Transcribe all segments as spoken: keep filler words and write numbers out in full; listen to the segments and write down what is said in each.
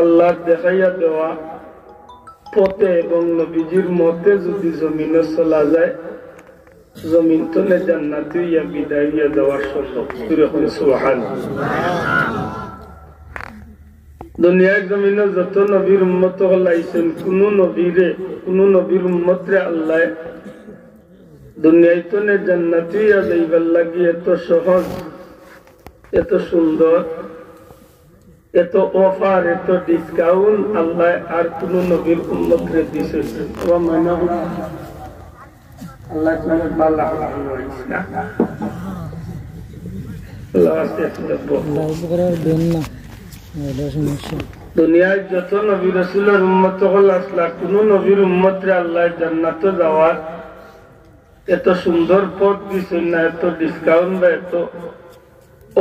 আল্লাহর দেখাইয়া দেওয়া পথে এবং নবীজির মতে যদি জমিনো চলা যায়, জমিন তনে জান্নাতি অইয়া বিদায় অইয়া যাওয়ার সম্ভব। জোরে কইন সুবহানাল্লাহ। দুনিয়ার জমিনো যত নবীর উম্মত অকল আইছইন, কুনু নবীরে, কুনু নবীর উম্মতরে আল্লায় দুনিয়া তনে জান্নাতি অইয়া যাইবার লাগি এত সহজ, এত সুন্দর, এত offer, এত discount আল্লায় আর কুনু নবীর উম্মতরে দিছইন না। আল্লাহ তুমি ভালা করিস না। আল্লাহ আস্তে আস্তে দেখবো। লাইভ করার দেন না, এটা সমস্যা। দুনিয়ার যত নবী রাসূলের উম্মত অকল আছলা, কুনু নবীর উম্মতরে আল্লায় জান্নাতো যাওয়ার এত সুন্দর পথ দিছইন না, এত discount বা এত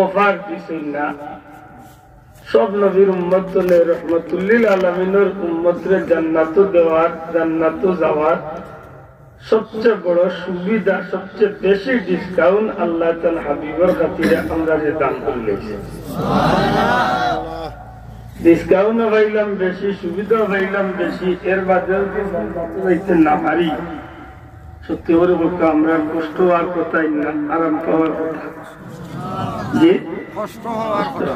offer দিছইন না। সব নবীর উম্মত অকলে রহমাতুল্লিল আলামিনর উম্মতরে জান্নাতো দেওয়ার, জান্নাতো যাওয়ার সবচেয়ে বড় সুবিধা, সবচেয়ে বেশি discount আল্লায় তান হাবিবর খাতিরে আমরারে দান করিলাইছইন। Discount-ও পাইলাম বেশি, সুবিধাও পাইলাম বেশি, এর বাদেও যদি জান্নাতো যাইতে না পারি, সত্যি করি কউক্কা, আমরার কষ্ট অওয়ার কথা না, আরাম পাওয়ার কথা। জি? কষ্ট অওয়ার কথা।